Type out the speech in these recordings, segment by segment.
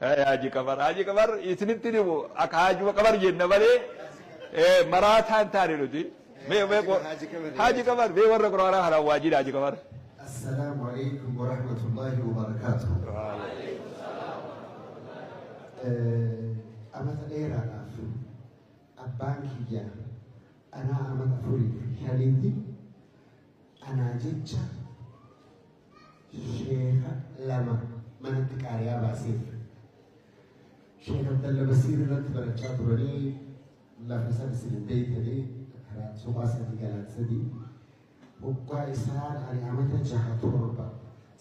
Haaji Qamar, Haaji Qamar isinitti himu akka Haajuma Qamar jenna malee maraataa hin taane nuti. Mee mee Haaji Qamar mee warra Quraanaa kanaan waa jira Haaji Qamar. Assalaamu alaikum warahmatullahi wabarakatuh. Amata dheeraadhaaf abbaan kiyya anaa amata afurii fi shaniitti anaa jecha sheeka lama manatti qaariyaa baaseef. Sheek Abdalla Basiir irratti barachaa turanii lafa san isin hin beektanii karaa suqaa sadii galaan sadii. Hoggaa isaan ani amata jaha torba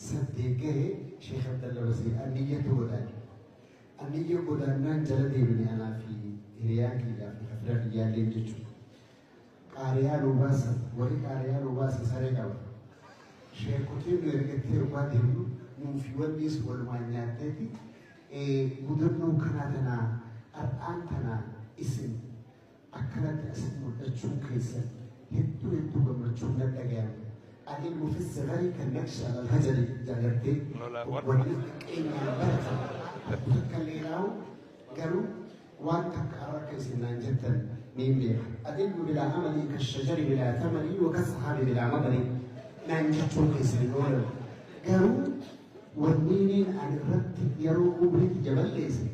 saddeet gahe Sheek Abdalla Basiir anniyyatu godhaani. Anniyya godaannaan jala deemne anaa fi hiriyaan kiyyaa fi kafira kiyyaalleen jechuudha. Qaariyaa nuu baasan, warri qaariyaa nuu baase saree qaba. Sheekotiin nu ergattee hoggaa deemnu nuu fi wanniis walumaan nyaatteeti mudannoo kanaa tanaa har'aan tanaa isin akkanatti asin mul'achuun keessan hedduu hedduu gammachuun nan dhagayama. Al-ilmu fi sigari kan naqshi alal hajari jagartee wanni xiqqeenyaan baratan takka illee raa'u garuu waan takka har'a akka isin naan jettan niin beeka. Al-ilmu bilaa amalii ka shajari bilaa thamarii wa ka sahaabi bilaa madarii naan jechuun keessan hin oolan. Garuu wanniiniin ani irratti yeroo umrii kiyya balleesse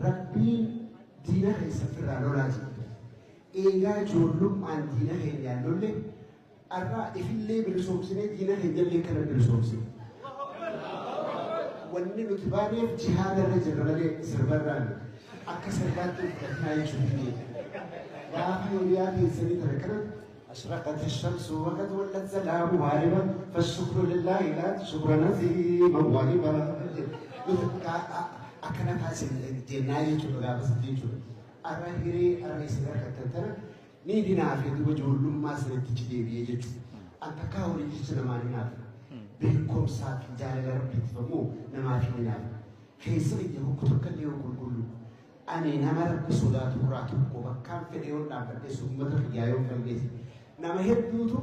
Rabbiin diina keessan firraa lolaa jedhe. Eegaa ijoollummaan diina keenyaan lolle arraa ifillee bilisoomsinee diina keenyallee kana bilisoomsine. Wanni nuti baaneef jihaada irra jirra malee sirbarraa miti. Akka sirbaatti of fudhatinaa jechuun hin Gaafa hiriyaa keessanii tana kana أشرقت الشمس وقد ولت سلام هاربا فالشكر لله لا شكر نسيما وهبا. Akkana taasisan jennaa jechuudha gaafa sitti jechuudha. Arra hiree arra isin harkattan tana ni dinaafe duuba ijoollummaa sanitti deebi'ee jechuudha. An takkaa horii jecha namaa ni naafa. Beekumsaa fi jaalala rabbiitiif ammoo namaaf hin naafa. Keessa biyya hokku tokko illee yoo qulqullu ani nama rabbi sodaatu irraa tokko bakkaan fedhe yoon dhaabbadhe uummata kiyyaa yoon falmeesse nama hedduutu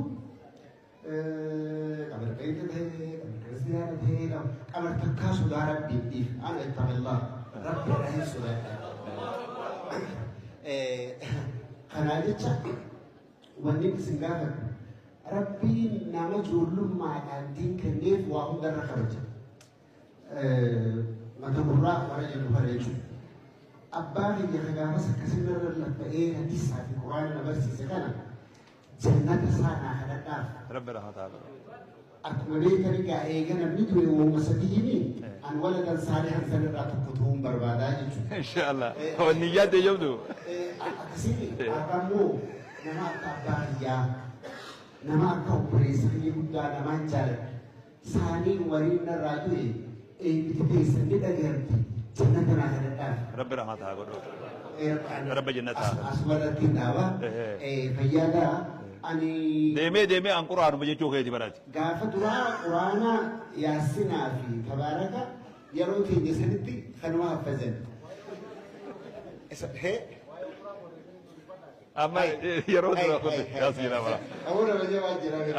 qamar qayyita ta'e qamar kiristiyaana ta'e qamar takkaa sodaa rabbiin dhiif ana ittaqillah rabbi irraa hin sodaadha. Kanaa jecha wanni isin gaafadhu rabbiin nama ijoollummaadhaan diin kenneef waa hundarra kabaja. Mata gurraa warra jennu kana jechuudha. Abbaa kiyya ka gaafas akkasirra laffa'ee hadiisaa fi quraana na barsiise kana jannata isaa naa kadhadhaaf. Rabbi rahmata haa godhu. Akkuma beektan egaa eega namni du'e uumama sadiini an waladan saalihan sanirraa tokko ta'uun barbaadaa jechuudha. Inshallah. Wanni yaadde jabdu. Akkasii har'a immoo nama akka abbaa kiyyaa nama akka obboleessa kiyya guddaa namaan jaaladhu. Saanii wariin narraa du'e eebbiti teessan ni dhagayamti jannata naa kadhadhaaf. Rabbi rahmata haa godhu. Rabbi jannata haa godhu. Asuma irratti hin dhaaba. Fayyaadhaa ani. Deemee deemee an quraanuma jechuu keeti barati. Gaafa duraa quraana yaasinaa fi tabaaraka yeroo teenya sanitti kanuma haffazan. Amma yeroo dura kun yaasiin amara.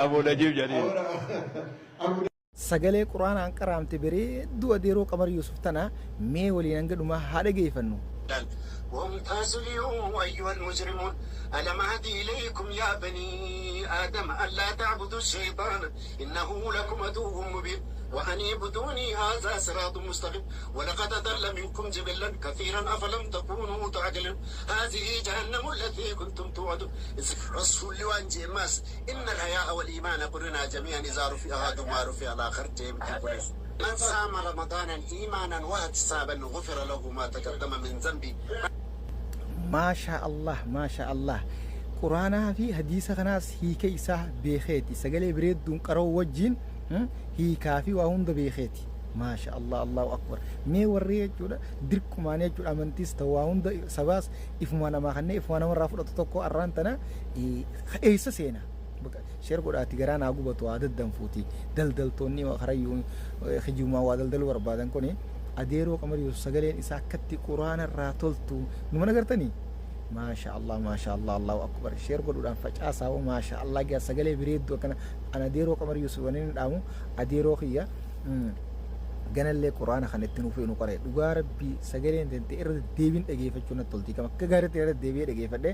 Abu Najiib jedhanii. Sagalee Qur'aanaan qaraamte bareedduu adeeroo Qamar Yuusuf tana mee waliin hanga dhumaa haa dhageeyfannu. وامتازوا اليوم أيها المجرمون ألم أعد إليكم يا بني آدم ألا تعبدوا الشيطان إنه لكم عدو مبين وأن اعبدوني هذا صراط مستقيم ولقد أضل منكم جبلا كثيرا أفلم تكونوا تعقلون هذه جهنم التي كنتم توعدون رسول وان جيماس إن الحياء والإيمان قرنا جميعا إذا رفع أحدهما رفع الآخر جيم من صام رمضانا إيمانا واحتسابا غفر له ما تقدم من ذنبه. Maashaa Allah, maashaa Allah. Quraanaa fi hadiisa kanaas hiika isaa beekeeti. Sagalee bareedduun qaroo wajjin hiikaa fi waa hunda beekeeti. Maasha Allah, Allahu akbar. Mee warri jechuudha dirqumaan jechuudha amantiis ta'u waa hunda sabaas ifuma namaa kanneen ifuma namarraa fudhatu tokko arraan tana eessa seena? Share godhaati garaa naa gubatu waa daddanfuuti. Daldaltoonni karayyuu hijumaa waa daldaluu barbaadan kuni adeeroo Qamar Yuusuf sagaleen isaa akkatti quraana irraa toltu numa nagartanii? Maasha Allah, maasha Allah, Allahu akbar. Share godhuudhaan facaasaa hoo maasha Allah gaa sagalee bareedduu akkana an adeeroo Qamar Yuusuf waniin hin dhaamu adeeroo kiyya. Ganallee quraana kan itti nuuf nu qara'e. Dhugaa Rabbii sagaleen tente irra deddeebiin dhageeffachuu natti tolti. Kam akka gaariitti irra deddeebi'ee dhageeffadhe.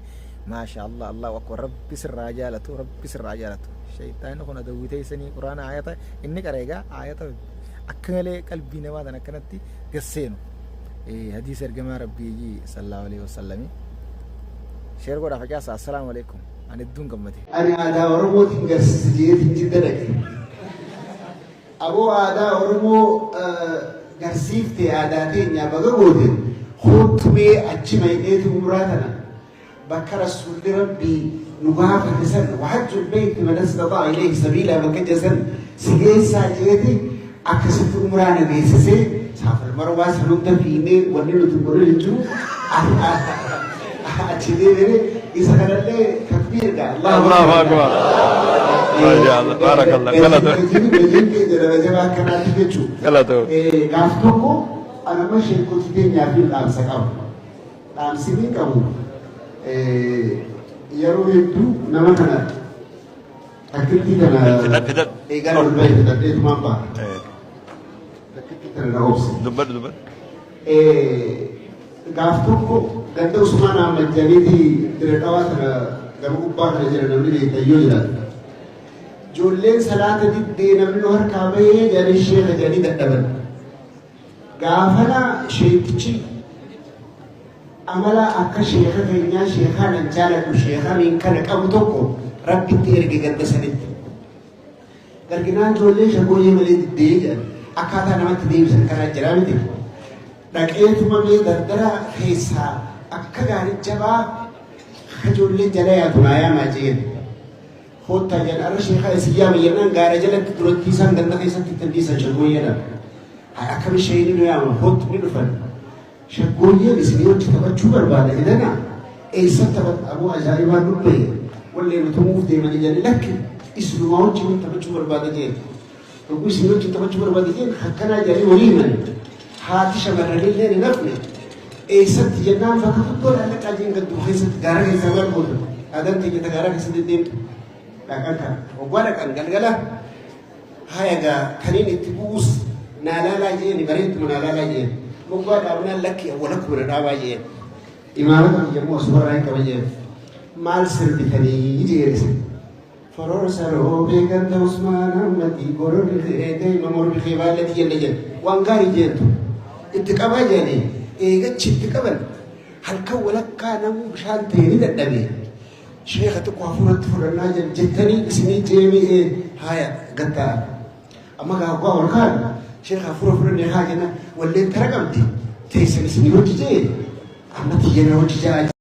Maasha Allah, Allahu akbar, Rabbi sirraa jaalatu, Rabbi sirraa jaalatu. Shayxaanni kun adawwii teessanii. Quraana ayata inni qara egaa ayata akka malee qalbii namaa tan akkanatti gasseenu. Hadiisa ergamaa Rabbii sallallahu alaihi wasallamii. Share godhaa, facaasa. Assalaamu alaikum. Ani hedduun gammade. Ani aadaa Oromootiin garsiisa jeetiin Jidda dhaqe. Aboo, aadaa Oromoo garsiifte, aadaa teenya baga goote, hoottumee achi maydheetu umraa tana bakka Rasuulli Rabbii nu gaafate san, وحج البيت من استطاع إليه سبيلا, bakka jedhan si geessaa jeeti akkasitti umraa na geessisee Saafal Marwaa san hunda fiinee wanni nuti godhu hin jiru. Achi deemee isa kanallee takbiirga. Allahu akbar. Masha Allah. Barakallah. Galata. Jabaa akkanaatti jechuudha. Galata. Gaaf tokko anama sheekotii teenyaa fi dhaamsa qabu. Dhaamsi ni qabu. Yeroo hedduu nama kana takkittii kana Fidadh, fidadh. Eegaa ol bahe fidadheetumaan ba'a. Takkittii kana na obse. Dubbadhu, dubbadhu. Gaaf tokko ganda Usmaan Ahmad Janiiti Dire Dhawaa tana gama gubbaa kana jira, namni beektan yoo jiraate. Ijoolleen salaata diddee, namni nu harkaa bahee jedhanii sheeka jedhanii dadhaban. Gaafana sheekichi amala akka sheeka keenyaa, sheekaa nan jaaladhu, sheekaa miin kana qabu tokko Rabbitti erge ganda sanitti. Garginaan ijoolleen shagooyyee malee diddee jedhan, akkaataa namatti deebisan kanaa jira miti. Dhaqeetuma mee dardara keessaa akka gaarii jabaa akka ijoolleen jala yaatu naa yaamaa jeen. Koottaa jedhan, arra sheekaa isin yaama jennaan gaara jalatti duratti isaan ganda keessatti ittiin dhiisan shaggooyyeedha. Haa, akkami sheeyini nu yaama, koottu ni dhufan. Shaggooyyeen isinii wajji taphachuu barbaada jedhana, eessatti taphata aboo, ajaa'ibaa dubbee wallee nu tumuuf deemanii jedhanii, lakki, isinumaa wajjin taphachuu barbaada jeen. Dhuguu isin wajjin taphachuu barbaada jeen, akkanaa jedhanii walii himan. Haati shamarranillee ni nafne. Eessatti jennaan bakka guddoo dhaqaa jeen, gadduu keessatti gaara keessaa maal gootu. Aadaan teenya gaara keessa deddeemtu. Dhaqan kana. Waggaa dhaqan galgala haya gaa kaniin itti bu'us naa laalaa jeen, bareedduma naa laalaa jeen. Moggaa dhaabnaan lakki awwala kuma na dhaabaa jeen. Imaamata yommuu asumarraa hin qaba jeen. Maal sirbitanii jeen isin. Fororsa roobee ganda Usmaan Ahmadii gororri fe'ee mormi kee baallati jenne jedhe. Waan gaarii jeentu. Itti qabaa jedhanii eegachi itti qaban, halkan walakkaa namuu bishaan ta'e ni dadhabe. Sheeka xiqqoo hafuuratti fudhannaa jettanii isinii jeemii haaya gattaa. Amma gaaggaa ol kaan sheeka hafuura fudhannee haa jenna, walleen tara qabdi teessan isinii hojii jee amma tiyyana hojii jaa.